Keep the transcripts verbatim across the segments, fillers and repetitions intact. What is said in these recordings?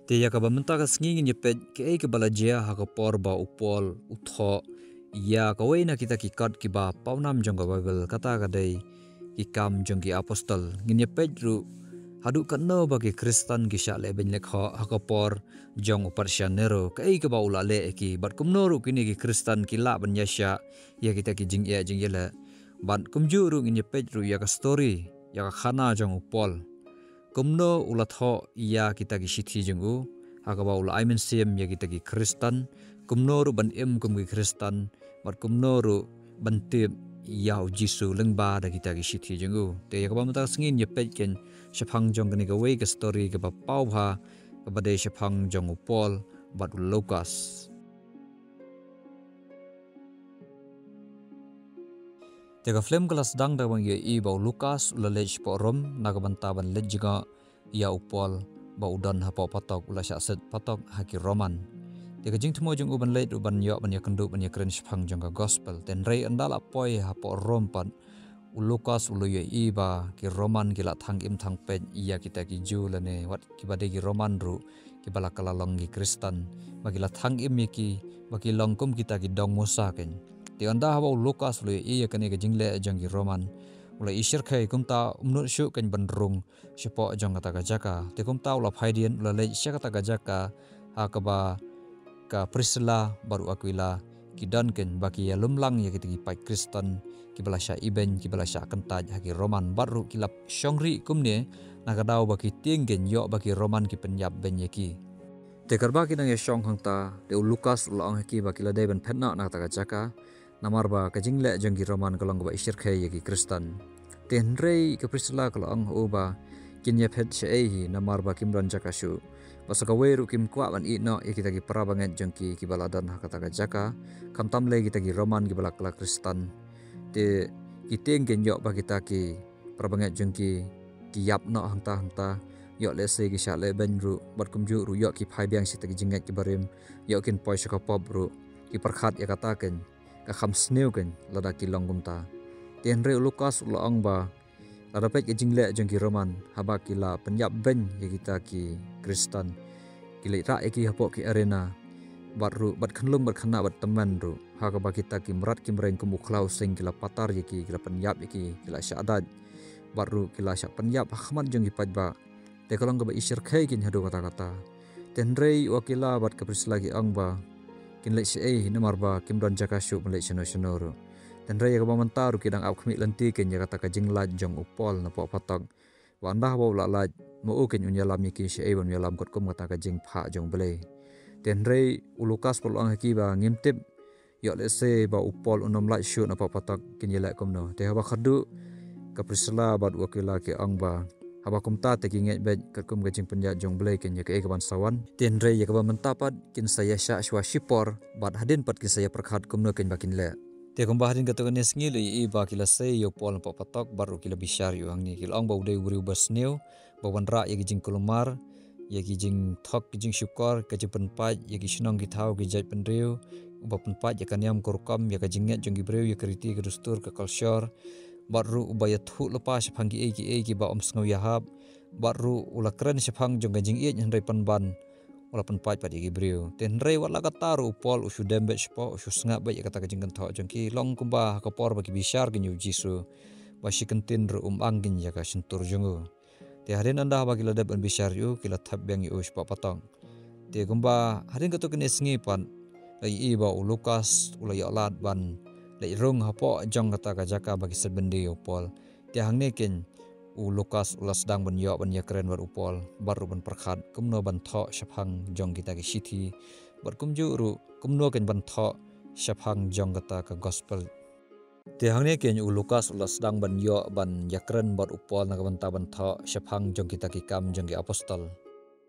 Te ïa kaba mynta ka sngi ngin ïa peit kaei kaba la jia ha ka por ba u Paul u thoh ïa kawei na kita ki kot kiba pawnam jong ka Baibl, kata ka dei ki Kam jong ki Apostol. Ngin ïa peit ruh haduh katno ba ki Khristan ki shah leh beiñ leh khoh ha ka por jong u Patsha Nero, kaei kaba u la leh ïa ki, bad kumno ruh kine ki Khristan ki lah ban ïaishah ïa kita ki jingeh jingïaleh. Bad kumjuh ruh ngin ïa peit ruh ïa ka story, ïa ka khana jong u Paul, kumno u la thoh ïa kita ki shithi jong u ha kaba u la ai mynsiem ïa kita ki Khristan, kumno ruh ban im kum ki Khristan, bad kumno ruh ban tip ïa u Jisu lyngba da kita ki shithi jong u. Te ïa kaba mynta ka sngi ngin ïa peit kein shaphang jong kane kawei ka story kaba paw bha, kaba dei shaphang jong u Paul bad u Lukas. Te ka film ka la sdang da kaba ngi ïohi ba u Lukas u la leit shapoh Rom na ka bynta ban leit jngoh ïa u Paul ba u don hapoh patok, u la shah set patok ha ki Roman. Te ka jingthmu jong u ban leit ruh ban ïoh ban ïakynduh ban ïakren shaphang jong ka gospel. Te hynrei ynda la poi hapoh Rom pat, u Lukas u la ïohi ba ki Roman ki la thang im thang peit ïa kita ki Jiw lane wat kiba dei ki Roman ruh, kiba la kylla long ki Khristan, ba ki la thang im ïa ki ba ki long kum kita ki dong Musa kein. Te ynda haba u Lukas u la ïohi ïa kane ka jingleh jong ki Roman, u la ishyrkhei, kumta um nud shuh kein ban rung shapoh jong kata ka jaka. Te kumta u la phai dien, u la leit sha kata ka jaka ha kaba ka Priscilla bad u Aquila ki don kein, ba ki ïalum lang ïa kita ki paid Khristan kiba la shah ibeiñ, kiba la shah kyntait ha ki Roman, bad ruh ki la shong rieh kumne na ka daw ba ki tieng kein ïoh ba ki Roman ki pynïap beiñ ïa ki. Te katba ki nang ïashong hangta, te u Lukas u la ong ha ki ba ki la dei ban phet noh na kata ka jaka, namar ba ka jingleh jong ki Roman ka long kaba ishyrkhei ïa ki Khristan. Te hynrei ka Priscilla ka la ong ha u ba kin ïaphet shaei hi, namar ba kim don jaka shuh. Bad sa kawei ruh kim kwah ban ïeh noh ïa kita ki para bangeit jong ki kiba la don ha kata ka jaka, khamtam lei kita ki Roman kiba la kylla Khristan. Te ki tieng kein ïoh ba kita ki para bangeit jong ki ki ïap noh hangta hangta, ïoh lehse ki shah leh beiñ ruh, bad kumjuh ruh ïoh ki phai biang sha kita ki jingngeit kiba rim, ïoh kin poi sha ka pop ruh. Ki pyrkhat ïa kata kein, ka kham sniew kein lada ki long kumta. Te hynrei u Lukas u la ong ba lada peit ka jingleh jong ki Roman, haba ki la pynïap beiñ ïa kita ki Khristan, ki leit rah ïa ki hapoh ki arena, bad ruh bad khyllung bad khynnah bad tymmen ruh, ha kaba kita ki mrad ki mreng kum u khla u seng ki la patar ïa ki, ki la pynïap ïa ki, ki la shah dait, bad ruh ki la shah pynïap ha khmat jong ki paidbah. Te ka long kaba ishyrkhei kein haduh katta katta. Te hynrei u Aquila bad ka Priscilla ki ong ba kin leit shaei hi, namar ba kim don jaka shuh ban leit shano shano ruh. Te hynrei ïa kaba mynta ruh ki dang ap khmih lynti kein ïa kata ka jinglait jong u Paul napoh patok, ba ynda haba u la lait, ma u kein un ïalam ïa ki shaei ban ïalam katkum kata ka jingphah jong U Blei. Te hynrei u Lukas pat u la ong ha ki ba ngim tip, ïoh lehse ba u Paul un ym lait shuh napoh patok, kin ïaleh kumno. Te haba khatduh ka Priscilla bad u Aquila ki ong ba haba kumta te ki ngeit beit katkum ka jingpynïaid jong U Blei kein ïa kaei kaban sa wan. Te hynrei ïa kaba mynta pat kin sa ïashah shuwa shipor, bad hadien pat kin sa ïapyrkhat kumno kein ba kin leh. Te kumba hadien katto katne sngi la ïohi ba ki la sei ïa u Paul napoh patok, bad ruh ki la bishar ïa u hangne, ki la ong ba u dei u briew ba sniew, ba wanrah ïa ki jingkulmar, ïa ki jingthok, ki jingshukor, ka jingpynpait ïa ki shnong ki thaw, ki jaitbynriew, uba pynpait ïa ka niam ka rukom, ïa ka jingngeit jong ki briew, ïa ka riti ka dustur, ka culture, bad ruh uba ïathuh lypa shaphang kiei kiei kiba ym sngew ïahap, bad ruh u la kren shaphang jong ka jingïeit hynrei pynban u la pynpait pat ïa ki briew. Te hynrei wat la katta ruh u Paul u shu dem beit shapoh, u shu sngap beit ïa kata ka jingkynthoh jong ki, long kumba ha ka por ba ki bishar kein ïa u Jisu, ba shi kyntien ruh um ang kein ïa ka shyntur jong u. Te hadien ynda haba ki la dep ban bishar ïa u, ki la thep biang ïa u shapoh patok. Te kumba hadien katto katne sngi pat, la ïohi ba u Lukas u la ïoh lad ban leit rung hapoh jong kata ka jaka ba ki set byndi ïa u Paul. Te hangne kein u Lukas u la sdang ban ïoh ban ïakren bad u Paul, bad ruh ban pyrkhat kumno ban thoh shaphang jong kita ki shithi, bad kumjuh ruh kumno kein ban thoh shaphang jong kata ka gospel. Te hangne kein u Lukas u la sdang ban ïoh ban ïakren bad u Paul na ka bynta ban thoh shaphang jong kita ki Kam jong ki Apostol.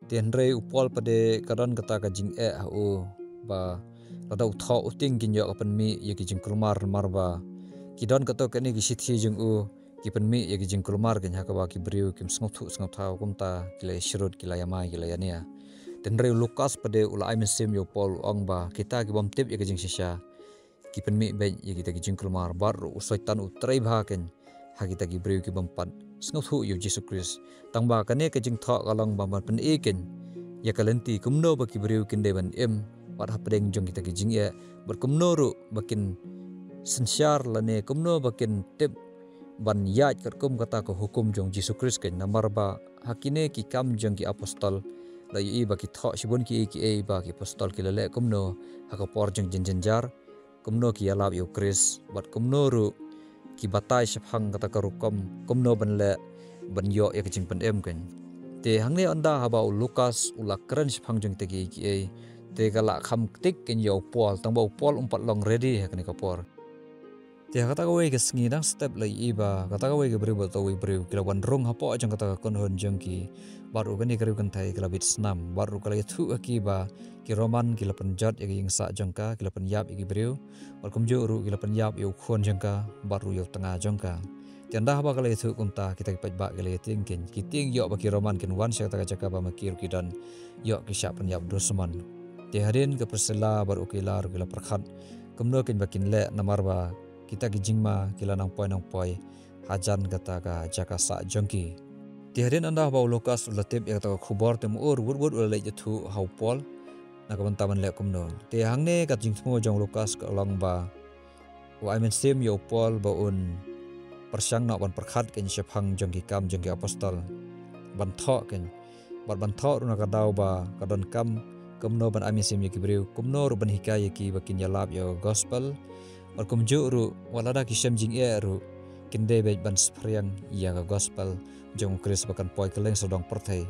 Te hynrei u Paul pat de ka don kata ka jingeh ha u ba lada u thoh u tieng kin ïoh ka pynmih ïa ki jingkulmar, namar ba ki don katto katne ki shithi jong u ki pynmih ïa ki jingkulmar kein ha kaba ki briew kim sngewthuh sngewthaw, kumta ki la ïashrut, ki la ïamai, ki la ïania. Te hynrei u Lukas pat de u la ai mynsiem ïa u Paul, u ong ba kita ki bym tip ïa ka jingshisha ki pynmih beit ïa kita ki jingkulmar, bad ruh u Soitan u trei bha kein ha kita ki briew ki bym pat sngewthuh ïa u Jisu Khrist. Tang ba kane ka jingthoh ka long ba ban pyni kein ïa ka lynti kumno ba ki briew kin dei ban im bad hapdeng jong kita ki jingeh, bad kumno ruh ba kin synshar lane kumno ba kin tip ban ïaid katkum kata ka hukum jong Jisu Khrist. Kane namar ba ha kine ki Kam jong ki Apostol la ïohi ba ki thoh shibun kiei kiei ba ki apostol ki la leh kumno ha ka por jong jingjynjar, kumno ki ïalap ïa u Khrist bad kumno ruh ki batai shaphang kata ka rukom kumno ban leh ban ïoh ïa ka jingpynim. Kane te hangne ynda haba u Lukas u la kren shaphang jong kita kiei kiei, te ka la kham ktik kane ïa u Paul, tang ba u Paul um pat long ready ha kane ka por. Te ha kata kawei ka sngi dang step la ïohi ba kata kawei ka briew bad uta uwei u briew ki la wan rung hapoh jong kata ka kynhun jong ki, bad ruh kane ka riew kynthei ka la bit snam, bad ruh ka la ïathuh ha ki ba ki Roman ki la pynjot ïa ka ïing sah jong ka, ki la pynïap ïa ki briew, bad kumjuh ruh ki la pynïap ïa u khun jong ka bad ruh ïa u tnga jong ka. Te ynda haba ka la ïathuh kumta, kita ki paidbah ki la ïatieng, kane ki tieng ïoh ba ki Roman kin wan sha kata ka jaka ba ma ki ruh ki don ïoh ki shah pynïap dusmon. Te hadien ka Priscilla bad u Aquila ruh ki la pyrkhat kumno kane ba kin leh, namar ba kita ki jingma ki la nang poi nang poi hajan kata ka jaka sah jong ki. Te hadien ynda haba u Lukas u la tip ïa kata ka khubor, te ma u ruh wut wut u la leit ïathuh ha u Paul na ka bynta ban leh kumno. Te hangne ka jingthmu jong u Lukas ka long ba u ai mynsiem ïa u Paul ba un pyrshang noh ban pyrkhat kane shaphang jong ki Kam jong ki Apostol, ban thoh kane, bad ban thoh ruh na ka daw ba ka donkam kumno ban ai mynsiem ïa ki briew, kumno ruh ban hikai ïa ki ba kin ïalap ïa ka gospel, bad kumjuh ruh wat lada ki shem jingeh ruh kin dei beit ban saphriang ïa ka gospel jong u Khrist ba kan poi kylleng sawdong pyrthei.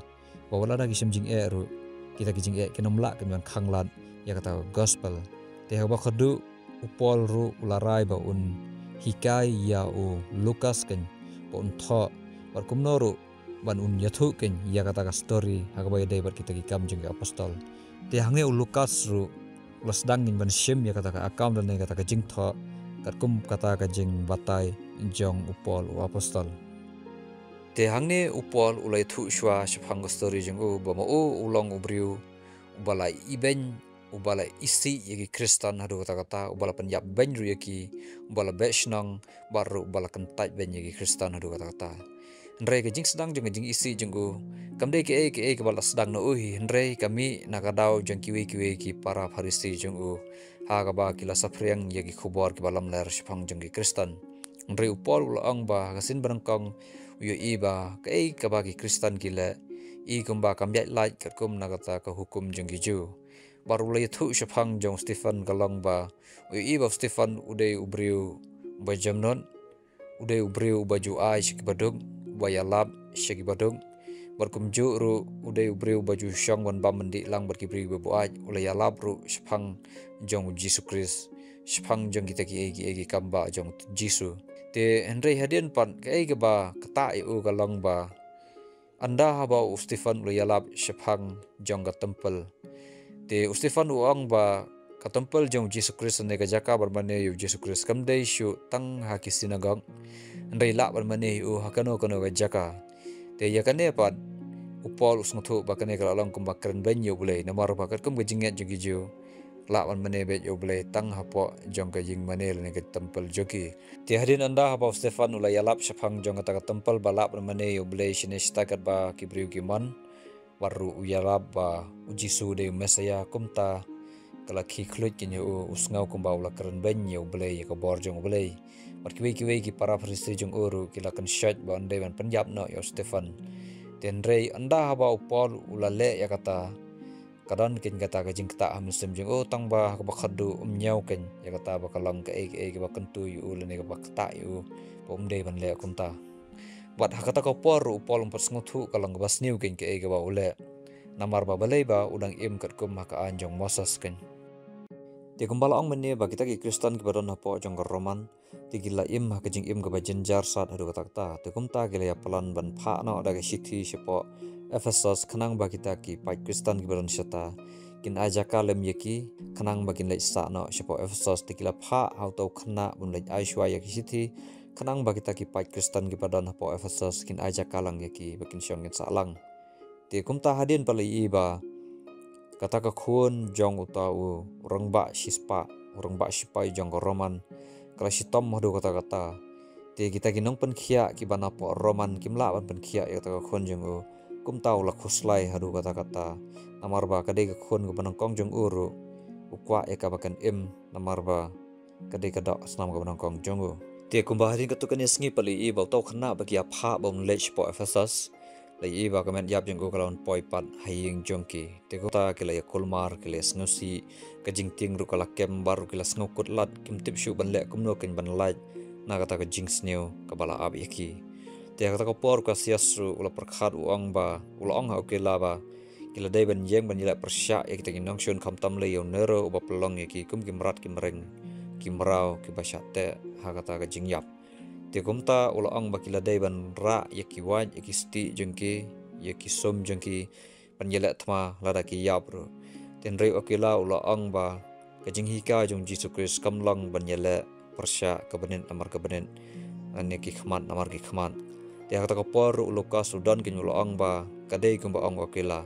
Ba wat lada ki shem jingeh ruh, kita ki jingeh kin ym lah kin ban khanglad ïa kata ka gospel. Te haba khadduh u Paul ruh u la rai ba un hikai ïa u Lukas kane ba un thoh bad kumno ruh ban un ïathuh kane ïa kata ka story ha kaba ïadei bad kita ki Kam jong ki Apostol. Te hangne u Lukas ruh u la sdang kane ban shim ïa kata ka account lane kata ka jingthoh katkum kata ka jingbatai jong u Paul u Apostol. Te hangne u Paul u la ïathuh shuwa shaphang ka story jong u ba ma u u long u briew uba la ibeiñ, uba la isih ïa ki Khristan haduh katta katta, uba la pynïap beiñ ruh ïa ki, uba la beh shnong, bad ruh uba la kyntait beiñ ïa ki Khristan haduh katta katta. Hynrei ka jingsdang jong ka jingisih jong u kam dei kaei kaei kaba la sdang na u hi, hynrei ka mih na ka daw jong kiwei kiwei ki para Pharisi jong u, ha kaba ki la saphriang ïa ki khubor kiba lamler shaphang jong ki Khristan. Hynrei u Paul u la ong ba ha ka sien ba nyngkong u ïohi ba kaei kaba ki Khristan ki leh, i kumba kam ïaid lait katkum na kata ka hukum jong ki Jiw. Bad u la ïathuh shaphang jong u Stephen ka long ba u ïohi ba u Stephen u dei u briew ba jemnud, u dei u briew uba ju ai sha kiba duk, uba ïalap sha kiba duk. Bad kumjuh ruh u dei u briew uba ju shong ban bam ban dih lang bad ki briew ba buaid, u la ïalap ruh shaphang jong u Jisu Khrist, shaphang jong kita kiei kiei ki kam ba jong u Jisu. Te hynrei hadien pat kaei kaba ktah ïa u ka long ba ynda haba u Stephen u la ïalap shaphang jong ka templ. Te u Stephen u ong ba ka templ jong u Jisu Khrist ne ka jaka ban mane ïa u Jisu Khrist kam dei shuh tang ha ki sinagog, hynrei lah ban mane ïa u ha kano kano ka jaka. Te ïa kane pat u Paul u sngewthuh ba kane ka la long kumba kren beiñ ïa U Blei, namar ba katkum ka jingngeit jong ki Jiw lah ban mane beit ïa U Blei tang hapoh jong ka ïing mane lane ka templ jong ki. Te hadien ynda haba u Stephen u la ïalap shaphang jong kata ka templ ba lah ban mane ïa U Blei shane shatai katba ki briew ki mon, bad ruh u ïalap ba u Jisu u dei u Messaïah, kumta ka la khie khluit kane ïa u, u sngew kumba u la kren beiñ ïa U Blei, ïa ka bor jong U Blei. Bad kiwei kiwei ki para Pharisi jong u ruh ki la kynshoit ba un dei ban pynïap noh ïa u Stephen. Te hynrei ynda haba u Paul u la leh ïa kata, ka don kane kata ka jingktah ha mynsiem jong u, tang ba ha kaba khadduh um ñiew kane ïa kata ba ka long kaei kaei kaba kyntu ïa u lane kaba ktah ïa u ba um dei ban leh kumta. Bad ha kata ka por ruh u Paul um pat sngewthuh ka long kaba sniew kane kaei kaba u leh, namar ba balei ba u dang im katkum ha ka aiñ jong Moses kane. Te kumba la ong mynne ba kita ki Khristan kiba don hapoh jong ka Roman, te ki la im ha ka jingim kaba jynjar sat haduh katta katta. Te kumta ki la ïa plan ban phah noh da ka shithi shapoh Ephesus khnang ba kita ki paid Khristan kiba don shata kin ai jaka lem ïa ki khnang ba kin leit sah noh shapoh Ephesus. Te ki la phah ha uta u khynnah ban leit ai shuwa ïa ka shithi khnang ba kita ki paid Khristan kiba don hapoh Ephesus kin ai jaka lang ïa ki ba kin shong kin sah lang. Te kumta hadien pat la ïohi ba kata ka khun jong uta u rangbah shispah, u rangbah shipai jong ka Roman, ka la shitom haduh katta katta. Te kita ki nongpynkhiah kiba napoh Roman kim lah ban pynkhiah ïa kata ka khun jong u. kumta u la khuslai haduh katta katta. Namar ba ka dei ka khun kaba nyngkong jong u ruh, u kwah ïa ka ba kan im, namar ba ka dei ka doh snam kaba nyngkong jong u. Te kumba hadien katto katne sngi pat la ïohi ba uta u khynnah ba ki ïa phah ba un leit shapoh Ephesus, la ïohi ba ka met ïap jong u ka la wan poi pat ha ïing jong ki. Te kumta ki la ïa kulmar, ki la ïa sngewsih, ka jingtieng ruh ka la kem bad ruh ki la sngew kut lad, kim tip shuh ban leh kumno kein ban lait na kata ka jingsniew kaba la ap ïa ki. Te ha kata ka por u Cassius ruh u la pyrkhat, u ong ba, u la ong ha u Aquila ba ki la dei ban ïeng ban ïaleh pyrshah ïa kita ki nongshun, khamtam lei ïa u Nero uba pynlong ïa ki kum ki mrad ki mreng, ki mraw kiba shah teh ha kata ka jingïap. Te kumta u la ong ba ki la dei ban rah ïa ki wait, ïa ki stieh jong ki, ïa ki sum jong ki, ban ïaleh thma lada ki ïap ruh. Te hynrei u Aquila u la ong ba ka jinghikai jong u Jisu Khrist kam long ban ïaleh pyrshah ka bnit namar ka bnit, ne ki khmat namar ki khmat. Te ha kata ka por ruh u Lukas u don kein u la ong ba ka dei kumba ong u Aquila,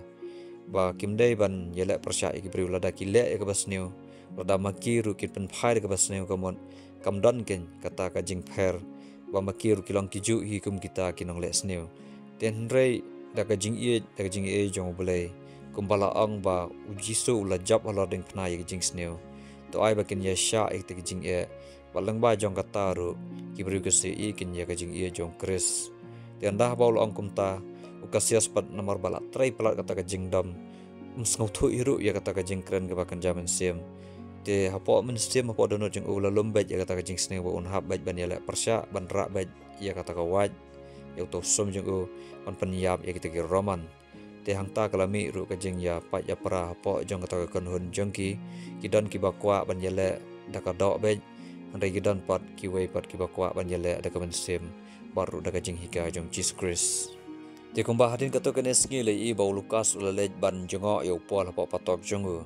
ba kim dei ban ïaleh pyrshah ïa ki briew lada ki leh ïa kaba sniew, lada ma ki ruh kin pynphai da kaba sniew, ka mut kam don kein kata ka jingpher, ba ma ki ruh ki long kijuh hi kum kita ki nongleh sniew. Te hynrei da ka jingïeit, da ka jingïeit jong U Blei, kumba la ong ba U Jisu u la jop halor diengphna ïa ka jingsniew, to ai ba kin ïashah ïa kita ki jingeh, bad lyngba jong kata ruh ki briew kin sa ïohi kin ïa ka jingïeit jong U Khrist. Te ynda haba u la ong kumta, u Cassius pat namar ba la trei palat kata ka jingdom, um sngewthuh hi ruh ïa kata ka jingkren kaba kynja mynsiem. Te hapoh mynsiem, hapoh dohnud jong u, u la lum beit ïa kata ka jingsniew ba un hap beit ban ïaleh pyrshah, ban rah beit ïa kata ka wait, ïa uto u sum jong u, ban pynïap ïa kita ki Roman. Te hangta ka la mih ruh ka jingïapait ïapra hapoh jong kata ka kynhun jong ki. Ki don kiba kwah ban ïaleh da ka doh beit, hynrei ki don pat kiwei pat kiba kwah ban ïaleh da ka mynsiem, bad ruh da ka jinghikai jong U Jisu Khrist. Te kumba hadien katto katne sngi la ïohi ba u Lukas u la leit ban jngoh ïa u Paul hapoh patok jong u.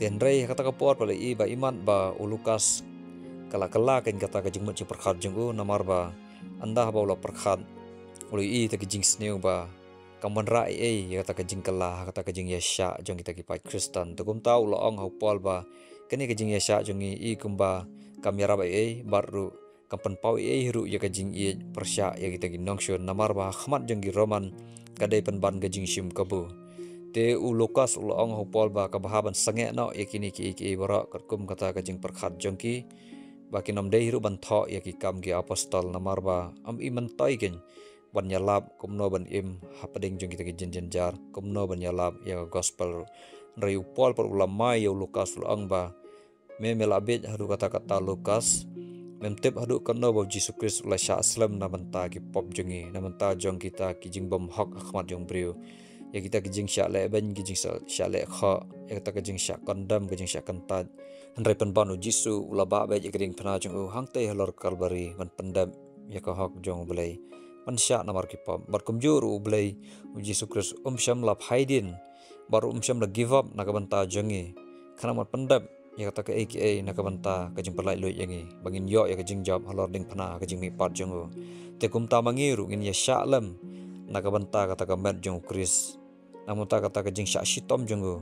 Te hynrei ha kata ka por pat la ïohi ba imat ba u Lukas ka la kylla kein kata ka jingmut jingpyrkhat jong u, namar ba ynda haba u la pyrkhat, u la ïohi ïa kita ki jingsniew ba kam wanrah ei ei ïa kata ka jingkylla ha kata ka jingïashah jong kita ki paid Khristan. Te kumta u la ong ha u Paul ba kane ka jingïashah jong ngi i kumba kam ïarap ei ei, bad ruh kam pynpaw ei ei hi ruh ïa ka jingïeit pyrshah ïa kita ki nongshun, namar ba ha khmat jong ki Roman ka dei pynban ka jingshim kabu. Te u Lukas u la ong ha u Paul ba ka bha ban sangeh noh ïa kine kiei kiei baroh katkum kata ka jingpyrkhat jong ki, ba kin ym dei hi ruh ban thoh ïa ki Kam ki Apostol, namar ba ym i myntoi kein ban ïalap kumno ban im hapdeng jong kita ki jingjynjar, kumno ban ïalap ïa ka gospel ruh. Hynrei u Paul pat u la mai ïa u Lukas u la ong ba, me, me la bieit haduh katta katta Lukas, mem tip haduh katno ba U Jisu Khrist u la shah slem na bynta ki pop jong ngi, na bynta jong kita ki jingbymhok ha khmat jong u briew, ïa kita ki jingshah lehbeiñ, ki jingshah, shah lehkhoh, ïa kita ki jingshah kondem, ki jingshah kyntait. Hynrei pynban U Jisu u la bah beit ïa ka diengphna jong u hangtei halor Kalbari ban pyndep ïa ka hok jong U Blei, ban shah namar ki pop. Bad kumjuh ruh U Blei, U Jisu Khrist um shym la phai dien, bad ruh um shym la give up na ka bynta jong ngi. Khnang ban pyndep ïa kata kaei kaei na ka bynta ka jingpynlait luid ïa ngi, ba ngin ïoh ïa ka jingjop halor diengphna ha ka jingmihpat jong u. Te kumta ma ngi ruh ngin ïashah lem na ka bynta kata ka met jong U Khrist, na ka bynta kata ka jingshah shitom jong u.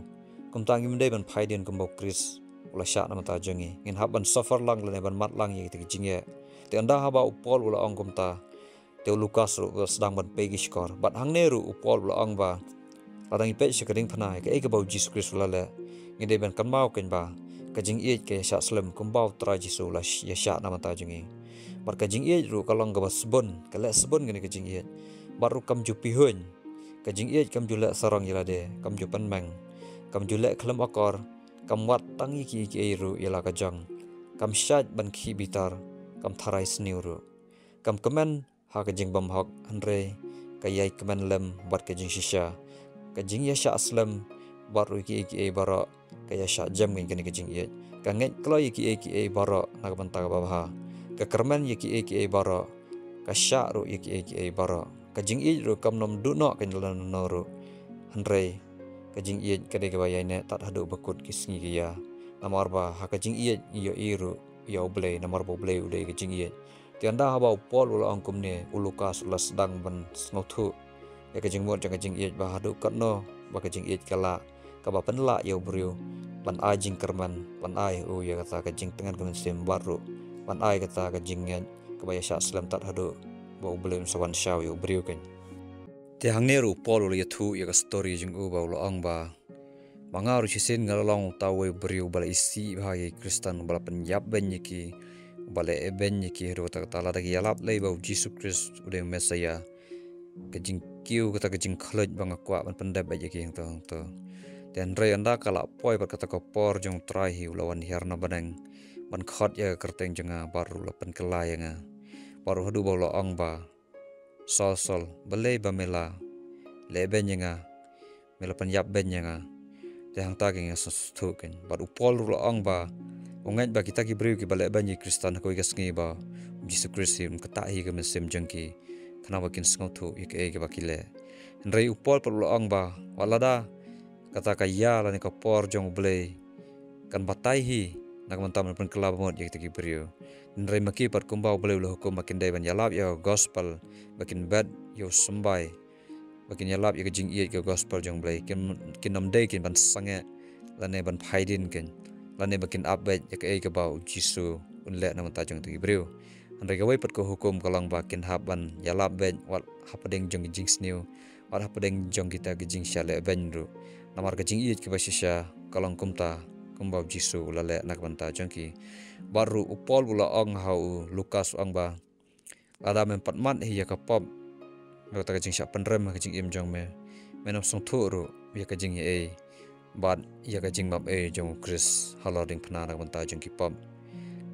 Kumta ngim dei ban phai dien kumba U Khrist u la shah na ka bynta jong ngi. Ngin hap ban suffer lang lane ban mad lang ïa kita ki jingeh. Te ynda haba u Paul u la ong kumta, te u Lukas ruh u la sdang ban pei ki shkor. Bad hangne ruh u Paul u la ong ba lada ngi peit sha ka diengphna, ïa kaei kaba U Jisu Khrist u la leh, ngi dei ban kynmaw kein ba ka jingïeit ka ïashah slem kumba U Trai Jisu u la sh-, ïashah na ka bynta jong ngi. Bad ka jingïeit ruh ka long kaba sbun, ka leh sbun kane ka jingïeit. Bad ruh kam ju pihuiñ. Ka jingïeit kam ju leh sarong ïa lade, kam ju pynmeng, kam ju leh khlem akor, kam wad tang ïa kiei kiei ruh ïa la ka jong, kam shait ban khih bitar, kam tharai sniew ruh. Kam kmen ha ka jingbymhok, hynrei ka ïai kmen lem bad ka jingshisha. Ka jingïashah slem bad ruh ïa kiei kiei baroh ka ïashah jem kein kane ka jingïeit. Ka ngeit kloi ïa kiei kiei baroh na ka bynta kaba bha. Ka kyrmen ïa kiei kiei baroh. Ka shah ruh ïa kiei kiei baroh. Ka jingïeit ruh kam nym duh noh kein lano lano ruh. Hynrei ka jingïeit ka dei kaba ïaineh tad haduh ba kut ki sngi ki ïa. Namar ba ha ka jingïeit ngi ïohi ruh ïa U Blei, namar ba U Blei u dei ka jingïeit. Te ynda haba u Paul u la ong kumne, u Lukas u la sdang ban sngewthuh ïa ka jingmut jong ka jingïeit, ba haduh katno ba ka jingïeit ka lah kaba pynlah ïa u briew ban ai jingkyrmen, ban ai u ïa kata ka jingtngen ka mynsiem bad ruh ban ai kata ka jingngeit kaba ïashah slem tad haduh ba U Blei un sa wan shaw ïa u briew kein. Te hangne ruh u Paul u la ïathuh ïa ka story jong u ba u la ong ba, ba nga ruh shisien nga la long uta uwei u briew ba la isih bha ïa ki Khristan, ba la pynïap beiñ ïa ki, ba la eh beiñ ïa ki, haduh katta katta, lada ki ïalap lei ba u Jisu Khrist u dei u Messaïah. Ka jingkiew kata ka jingkhluit ba nga kwah ban pyndep bad ïa ki hangto hangto. Te hynrei ynda ka la poi bad kata ka por jong u Trai hi, u la wan hiar na bneng ban khot ïa ka kyrteng jong nga, bad ruh la pynkylla ïa nga. Bad ruh haduh ba u la ong ba, Saul, Saul, balei ba me la leh beiñ ïa nga, me la pynïap beiñ ïa nga? Te hangta ki nga sngewthuh kein. Bad u Paul ruh la ong ba u ngeit ba kita ki briew kiba leh beiñ ïa ki Khristan ha kawei ka sngi ba u Jisu Khrist hi um ktah hi ka mynsiem jong ki, khnang ba kin sngewthuh ïa kaei kaba ki leh. Hynrei u Paul pat u la ong ba, wat lada kata ka ïa lane ka por jong U Blei kan batai hi na ka bynta ban pynkylla bamut ïa kita ki briew. Hynrei ma ki pat kumba U Blei u la hukum ba kin dei ban ïalap ïa ka gospel, ba kin bet ïa u symbai, ba kin ïalap ïa ka jingïeit ka gospel jong U Blei, kin, kin ym dei kin ban sangeh lane ban phai dien kein, lane ba kin ap beit ïa kaei kaba u Jisu un leh na ka bynta jong kita ki briew. Hynrei kawei pat ka hukum ka long ba kin hap ban ïalap beit wat hapdeng jong ka jingsniew, wat hapdeng jong kita ki jingshah leh beiñ ruh. Namar ka jingïeit kaba shisha ka long kumta, kumba u Jisu u la leh na ka bynta jong ki. Bad ruh u Paul u la ong ha u Lukas, u ong ba, lada mem pat mad hi ïa ka pop, ïa kata ka jingshah pynrem ha ka jingim jong me, men ym sngewthuh ruh ïa ka jingïaei bad ïa ka jingmap ei jong u Khrist halor diengphna na ka bynta jong ki pop.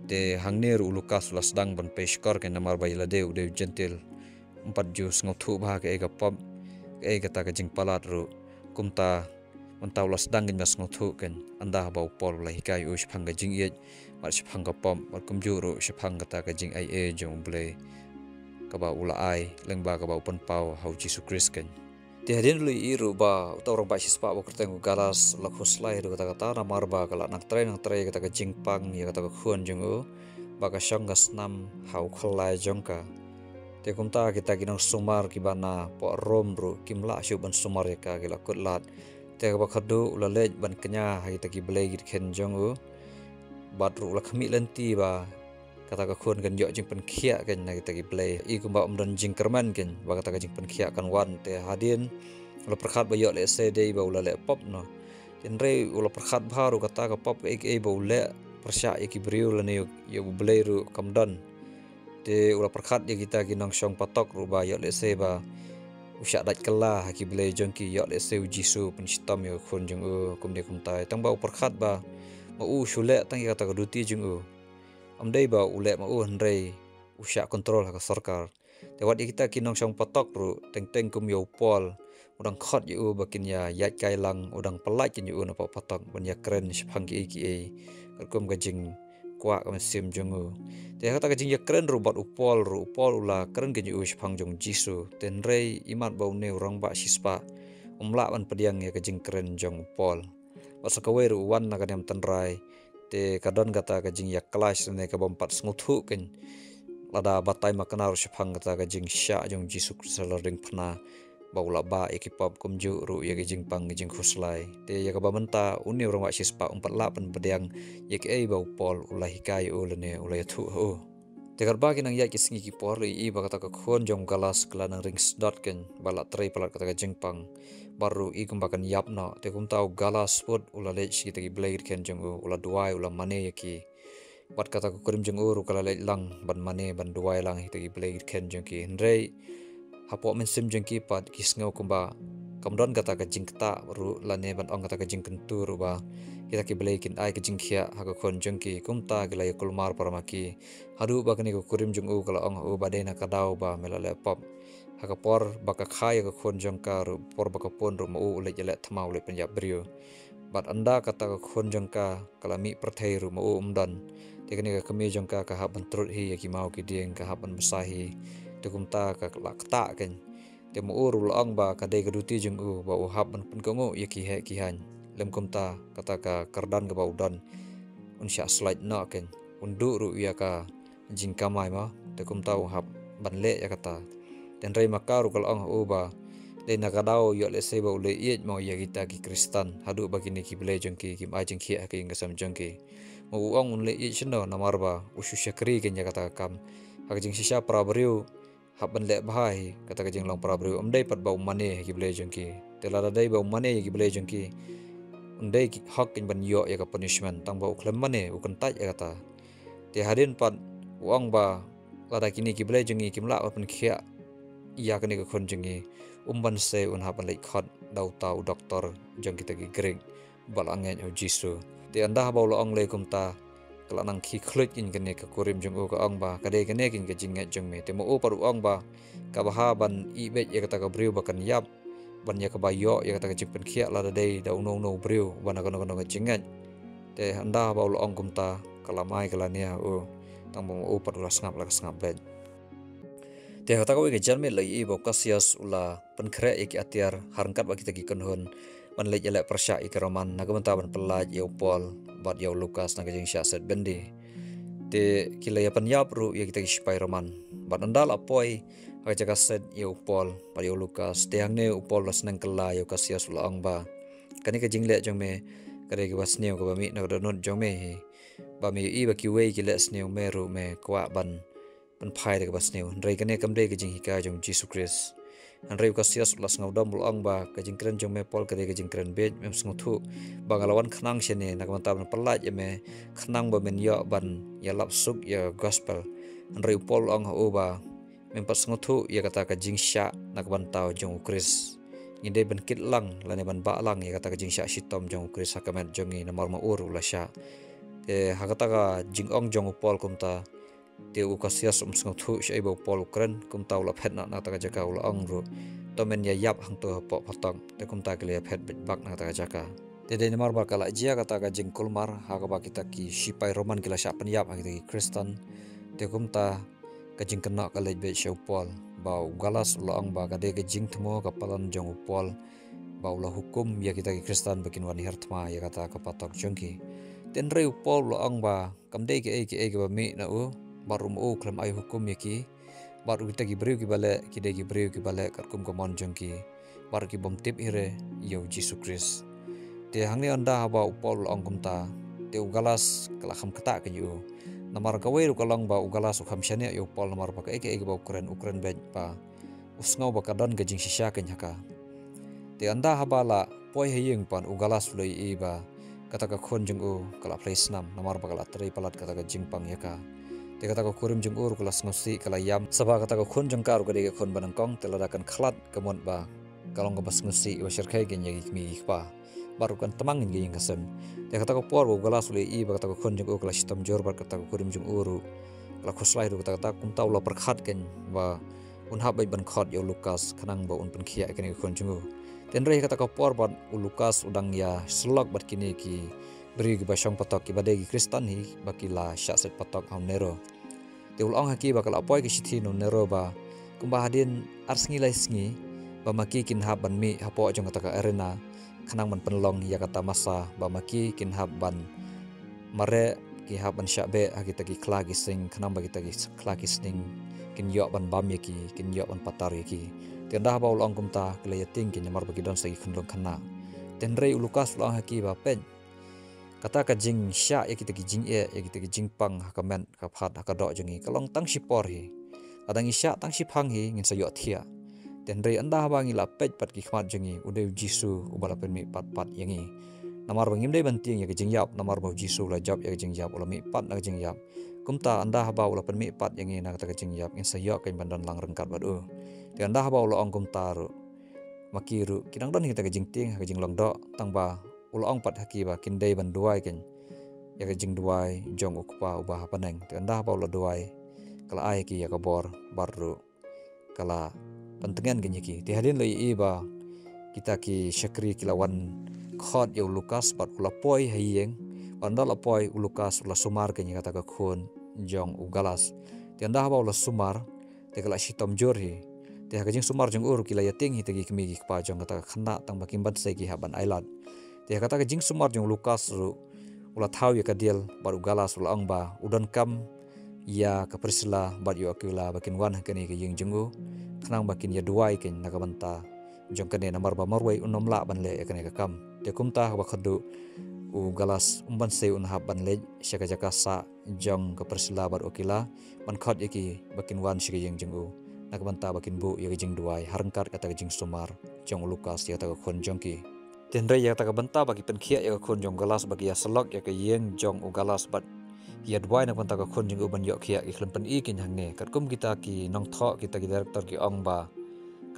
Te hangne ruh u Lukas u la sdang ban pei shkor kein, namar ba ïa lade u dei u Jentil, um pat ju sngewthuh bha kaei ka pop, kaei kata ka jingpalat ruh. Kumta mynta u la sdang kein ban sngewthuh kein, ynda ba u Paul u la hikai u shaphang ka jingïeit bad shaphang ka pop, bad kumjuh ruh shaphang kata ka jingaiei jong U Blei kaba u la ai lyngba kaba u pynpaw ha u Jisu Khrist kein. Te hadien u la ïohi ruh ba uta u rangbah shispah ba kyrteng u Gallus u la khuslai haduh katta katta, namar ba ka la nang trei nang trei kata ka jingpang ïa kata ka khun jong u, ba ka shong ka snam ha u khyllai jong ka. Te kumta kita ki nongsumar kiba na poh Rom ruh kim lah shuh ban sumar ïa ka, ki la kut lad. Te kaba khadduh u la leit ban kñia ha kita ki blei ki dkhen jong u, bad ruh u la khmih lynti ba kata ka khun kan ïoh jingpynkhiah kein na kita ki blei. I kumba ym don jingkyrmen kein ba kata ka jingpynkhiah kan wan. Te hadien u la pyrkhat ba ïoh lehse dei ba u la leh pop noh. Te hynrei u la pyrkhat bha ruh kata ka pop kaei kaei ba u leh pyrshah ïa ki briew lane ïa U Blei ruh kam don. Te u la pyrkhat ïa kita ki nongshong patok ruh ba ïoh lehse ba u shah dait kylla ha ki blei jong ki, ïoh lehse u Jisu u pynshitom ïa ka khun jong u kumne kumtai. Tang ba u pyrkhat ba ma u u shu leh tang ïa kata ka duty jong u. Ym dei ba u leh ma u, hynrei u shah kontrol ha ka sorkar. Te wat ïa kita ki nongshong patok ruh, teng teng kum ïa u Paul, u dang khot ïa u ba kin ïa ïaid kai lang, u dang pyllait kein ïa u na poh patok ban ïakren shaphang kiei kiei katkum ka jingkwah ka mynsiem jong u. Te kata ka jingïakren ruh bad u Paul ruh, u Paul u la kren kein ïa u shaphang jong u Jisu. Te hynrei imat ba une u rangbah shispah um lah ban pdiang ïa ka jingkren jong u Paul. Bad sa kawei ruh u wan na ka niam tynrai, te ka don kata ka jingïa clash ne ka bym pat sngewthuh kein. Lada batai makna ruh shaphang kata ka jingshah jong u Jisu Khrist halor diengphna, ba u la bah ïa ki pop kumjuh ruh ïa ki jingpang ki jingkhuslai. Te ïa kaba mynta une u rangbah shispah um pat lah ban pdiang ïa kaei ba u Paul u la hikai ïa u lane u la ïathuh ha u. Te katba ki nang ïaid ki sngi ki por, la ïohi ba kata ka khun jong u Gallus ka la nang ring sdot kein, ba la trei palat kata ka jingpang, bad ruh i kumba kan ïap noh. Te kumta u Gallus pat u la leit sha kita ki blei ki dkhen jong u, u la duwai, u la mane ïa ki. Bad kata ka kurim jong u ruh ka la leit lang ban mane ban duwai lang ïa kita ki blei ki dkhen jong ki. Hynrei hapoh mynsiem jong ki pat ki sngew kumba kam don kata ka jingktah ruh lane ban ong kata ka jingkyntu ruh ba kita ki blei kin ai ka jingkhiah ha ka khun jong ki. Kumta ki la ïakulmar para ma ki, haduh ba kane ka kurim jong u ka la ong ha u ba dei na ka daw ba me la leh pop. Ha ka por ba ka kha ïa ka khun jong ka ruh, por ba ka pun ruh, ma u u leit ïaleh thma, u leit pynïap briew. Bad ynda kata ka khun jong ka ka la mih pyrthei ruh, ma u um don. Te kane ka kmie jong ka ka hap ban trud hi ïa ki maw ki dieng, ka hap ban bsa hi. Te kumta ka la ktah kein. Te ma u ruh la ong ba ka dei ka duty jong u ba u hap ban pynkohnguh ïa ki heh ki haiñ. Lym kumta kata ka kyrdan kaba u don un shah slait noh kein, un duh ruh ïa ka jingkamai ma, te kumta u hap ban leh ïa kata. Te hynrei ma ka ruh ka la ong ha u ba dei na ka daw ïoh lehse ba u leh ïeit ma ïa kita ki Khristan, haduh ba kine ki blei jong ki kim ai jingkhiah ha ka ïing ka sem jong ki. Ma u ong un leh ïeit shano, namar ba u shu shakri kein ïa kata ka kam. Ha ka jingshisha para briew hap ban leh bha hi kata ka jinglong para briew, ym dei pat ba u mane ïa ki blei jong ki. Te lada dei ba u mane ïa ki blei jong ki, ym dei ki hok kein ban ïoh ïa ka punishment, tang ba u khlem mane, u kyntait ïa kata. Te hadien pat u ong ba lada kine ki blei jong ngi kim lah ban pynkhiah ïa kane ka khun jong ngi, um ban sei un hap ban leit khot da uta u doktor jong kita ki Grik ba la ngeit ha u Jisu. Te ynda haba u la ong lei kumta, ka la nang khie khluit kein kane ka kurim jong u, ka ong ba ka dei kane kein ka jingngeit jong me. Te ma u pat u ong ba ka bha ban ïeh beit ïa kata ka briew ba kan ïap ban ïa kaba ïoh ïa kata ka jingpynkhiah lada dei da uno uno u briew ba na kano kano ka jingngeit. Te ynda haba u la ong kumta, ka la mai ka la nia ha u, tang ba ma u pat u la sngap la ka sngap beit. Te ha kata kawei ka janmiet la ïohi ba u Cassius u la pynkhreh ïa ki atiar ha ryngkat bad kita ki kynhun ban leit ïaleh pyrshah ïa ki Roman na ka bynta ban pyllait ïa u Paul bad ïa u Lukas na ka jingshah set byndi. Te ki la ïa pynïap ruh ïa kita ki shipai Roman. Bad ynda la poi ha ka jaka set ïa u Paul bad ïa u Lukas, te hangne u Paul u la sneng kylla ïa u Cassius, u la ong ba kane ka jingleh jong me ka dei kaba sniew kaba mih na ka dohnud jong me hi, ba me ïohi ba kiwei ki leh sniew, me ruh me kwah ban pynphai da kaba sniew. Hynrei kane kam dei ka jinghikai jong u Jisu Khrist. Hynrei u Cassius u la sngewdom, u la ong ba ka jingkren jong me Paul ka dei ka jingkren bieit, mem sngewthuh ba nga la wan khnang shane na ka bynta ban pyllait ïa me, khnang ba men ïoh ban ïalap suk ïa ka gospel. Hynrei u Paul u la ong ha u ba mem pat sngewthuh ïa kata ka jingshah na ka bynta jong u Khrist. Ngi dei ban kit lang lane ban bah lang ïa kata ka jingshah shitom jong u Khrist ha ka met jong ngi, namar ma u ruh u la shah. Te ha kata ka jingong jong u Paul kumta, te u Cassius um sngewthuh shaei ba u Paul u kren, kumta u la phet noh na kata ka jaka, u la ong ruh, to men ïa ïap hangto hapoh phatok. Te kumta ki la ïa phet beit bak na kata ka jaka. Te dei namar ba ka la jia kata ka jingkulmar ha kaba kita ki shipai Roman ki la shah pynïap ha kita ki Khristan. Te kumta ka jingkynnoh ka leit beit sha u Paul, ba u Gallas u la ong ba ka dei ka jingthmu ka palan jong u Paul ba u la hukum ïa kita ki Khristan ba kin wan hiar thma ïa kata ka phatok jong ki. Te hynrei u Paul u la ong ba kam dei kiei kiei kiba mih na u, bad ruh ma u khlem ai hukum ïa ki, bad ruh kita ki briew kiba leh ki dei ki briew kiba leh katkum ka mon jong ki, bad ruh ki bym tip hi re ïa u Jisu Khrist. Te hangne ynda haba u Paul u la ong kumta, te u Gallas ka la kham ktah kein ïa u. Namar kawei ruh ka long ba u Gallas u kham shaniah ïa u Paul, namar ba kaei kaei kaba u kren, u kren beit ba u sngew ba ka don ka jingshisha kein ha ka. Te ynda haba la poi ha ïing pat, u Gallas u la ïohi ba kata ka khun jong u ka la plie snam, namar ba ka la trei palat kata ka jingpang ïa ka. Te kata ka kurim jong u ruh ka la sngewsih, ka la ïam, sa ba kata ka khun jong ka ruh ka dei ka khun ba nyngkong, te lada kan khlad ka mut ba ka long kaba sngewsih, ba shyrkhei kein ïa ki kmie ki kpa, bad ruh kan tmang kein ïa ka ïing ka sem. Te kata ka por ba u Gallas u la ïohi ba kata ka khun jong u ka la shitom jur bad kata ka kurim jong u ruh ka la khuslai ruh, kata kata kumta u la pyrkhat kein ba un hap beit ban khot ïa u Lukas khnang ba un pynkhiah ïa kane ka khun jong u. Te hynrei kata ka por bad u Lukas u dang ïa syllok bad kine ki briew kiba shong phatok kiba dei ki Khristan hi ba ki la shah set phatok ha u Nero. Te u la ong ha ki ba ka la poi ka shithi na u Nero ba kumba hadien ar sngi lai sngi ba ma ki kin hap ban mih hapoh jong kata ka arena khnang ban pynlong ïa kata masa, ba ma ki kin hap ban mareh, ki hap ban shah beh ha kita ki khla ki sing, khnang ba kita ki khla ki sing kin ïoh ban bam ïa ki, kin ïoh ban patar ïa ki. Te ynda haba u la ong kumta, ki la ïa tieng kein namar ba ki don sa ki khunlung khynnah. Te hynrei u Lukas u la ong ha ki ba peit, kata ka jingshah ïa kita ki jingeh, ïa kita ki jingpang ha ka met, ha ka phad, ha ka doh jong ngi, ka long tang shipor hi. Lada ngi shah tang shiphang hi, ngin sa ïohthiah. Te hynrei ynda haba ngi la peit pat ki khmat jong ngi, u dei u Jisu uba la pynmih pat pat ïa ngi. Namar ba ngim dei ban tieng ïa ka jingïap, namar ba u Jisu u la jop ïa ka jingïap, u la mih pat na ka jingïap. Kumta ynda haba u la pynmih pat ïa ngi na kata ka jingïap, ngin sa ïoh kein ban don lang ryngkat bad u. Te ynda haba u la ong kumta ruh, ma ki ruh ki dang don kita ka jingtieng ha ka jinglong doh, tang ba u la ong pat ha ki ba kin dei ban duwai kein ïa ka jingduwai jong u Kpa uba ha bneng. Te ynda haba u la duwai, ka la ai ha ki ïa ka bor, bad ruh ka la pyntngen kein ïa ki. Te hadien la ïohi ba kita ki shakri ki la wan khot ïa u Lukas bad u la poi ha ïing. Bad ynda la poi, u Lukas u la sumar kein ïa kata ka khun jong u Gallas. Te ynda haba u la sumar, te ka la shitom jur hi. Te ha ka jingsumar jong u ruh ki la ïa tieng hi kita ki kmie ki kpa jong kata ka khynnah, tang ba kim banse ki hap ban ailad. Te ha kata ka jingsumar jong u Lukas ruh, u la thaw ïa ka diel bad u Gallas u la ong ba u donkam ïa ka Priscilla bad ïa u Aquila ba kin wan ha kane ka ïing jong u, khnang ba kin ïa duwai kein na ka bynta jong kane, namar ba marwei un ym lah ban leh ïa kane ka kam. Te kumta haba khadduh u Gallas um banse un hap ban leit sha ka jaka sah jong ka Priscilla bad u Aquila ban khot ïa ki ba kin wan sha ka ïing jong u. na ka bynta ba kin buh ïa ka jingduwai ha ryngkat kata ka jingsumar jong u Lukas ïa kata ka khun jong ki. Te hynrei ïa kata ka bynta ba ki pynkhiah ïa ka khun jong u Gailas, ba ki ïasyllok ïa ka ïing jong u Gailas bad ïa duwai na ka bynta ka khun jong u ban ïoh khiah, ki khlem pyni keiñ hangne. Katkum kita ki nongthoh, kita ki director ki ong ba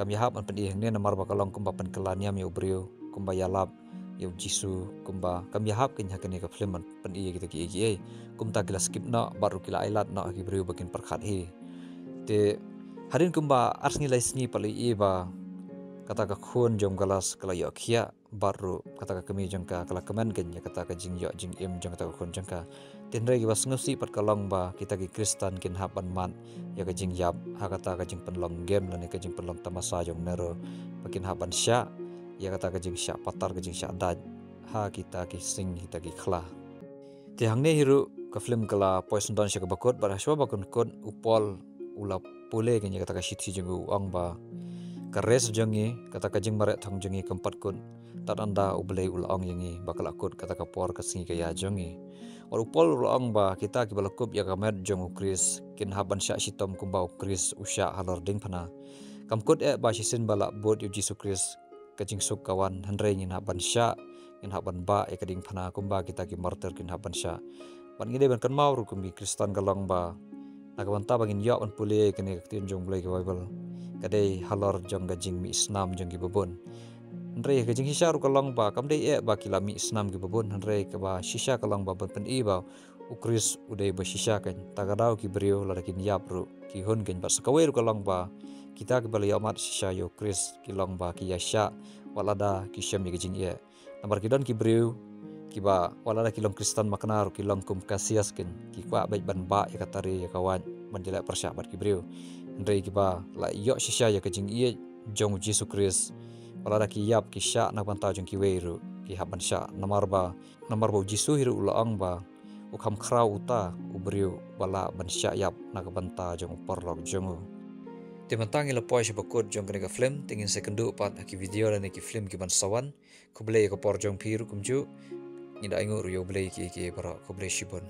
kam ïahap ban pyni hangne namar ba ka long kumba pynkylla niam ïa u briew, kumba ïalap ïa u Jisu, kumba kam ïahap keiñ ha kane ka film ban pyni ïa kita kiei kiei. Kumta ki la skip noh bad ruh ki la ailad noh ha ki briew ba kin pyrkhat hi. Te hadien kumba ar sngi lai sngi pat la ïohi ba kata ka khun jong u Gailas ka la ïoh khiah bad ruh kata ka kmie jong ka ka la kmen keiñ ïa kata ka jingïoh jingim jong kata ka khun jong ka. Te hynrei kiba sngewsih pat ka long ba kita ki Khristan kin hap ban mad ïa ka jingïap ha kata ka jingpynlong game lane ka jingpynlong tamasa jong u Nero, ba kin hap ban shah ïa kata ka jingshah patar, ka jingshah dait ha kita ki sing, kita ki khla. Te hangne hi ruh ka film ka la poi syndon sha kaba kut, bad hashwa ba kan kut u Paul u la pule keiñ ïa kata ka shithi jong u, u ong ba ka race jong ngi, kata ka jingmareh thong jong ngi kam pat kut tad ynda U Blei u la ong ïa ngi ba ka la kut kata ka por ka sngi ka ïa jong ngi. Bad u Paul u la ong ba kita kiba la kup ïa ka met jong u Khrist kin hap ban shah shitom kumba u Khrist u shah halor diengphna. Kam kut eh ba shisien ba la bud ïa u Jisu Khrist ka jingsuk ka wan, hynrei ngin hap ban shah, ngin hap ban bah ïa ka diengphna kumba kita ki martir kin hap ban shah. Bad ngi dei ban kynmaw ruh kum ki Khristan ka long ba na ka bynta ba ngin ïoh ban pule ïa kane ka ktien jong U Blei, ka Baibl, ka dei halor jong ka jingmih snam jong kiba bun. Hynrei ka jingshisha ruh ka long ba kam dei eh ba ki la mih snam kiba bun, hynrei kaba shisha ka long ba ban pyni ba u Khrist u dei ba shisha keiñ. Ta ka daw ki briew lada kin ïap ruh ki hun keiñ, bad sa kawei ruh ka long ba kita kiba la ïohmad shisha ïa u Khrist ki long ba ki ïa shah wat lada ki shem ïa ka jingeh. Namar ki don ki briew kiba wat lada ki long Khristan makna ruh ki long kum Cassius keiñ, ki kwah beit ban bah ïa ka tari ïa ka wait ban ïaleh pyrshah bad ki briew. Hynrei kiba la ïoh shisha ïa ka jingïeit jong u Jisu Khrist, wat lada ki ïap ki shah na ka bynta jong kiwei ruh ki hap ban shah, namar ba, namar ba u Jisu hi ruh u la ong ba u kham khraw uta u briew ba lah ban shah ïap na ka bynta jong u paralok jong u. Te mynta ngi la poi sha ba kut jong kane ka film, te ngin sa ïakynduh pat ha ki video lane ki film kiban sa wan. Khublei ïa ka por jong phi ruh kumjuh. Ngi da ainguh ruh ïa U Blei kiei kiei baroh. Khublei shibun.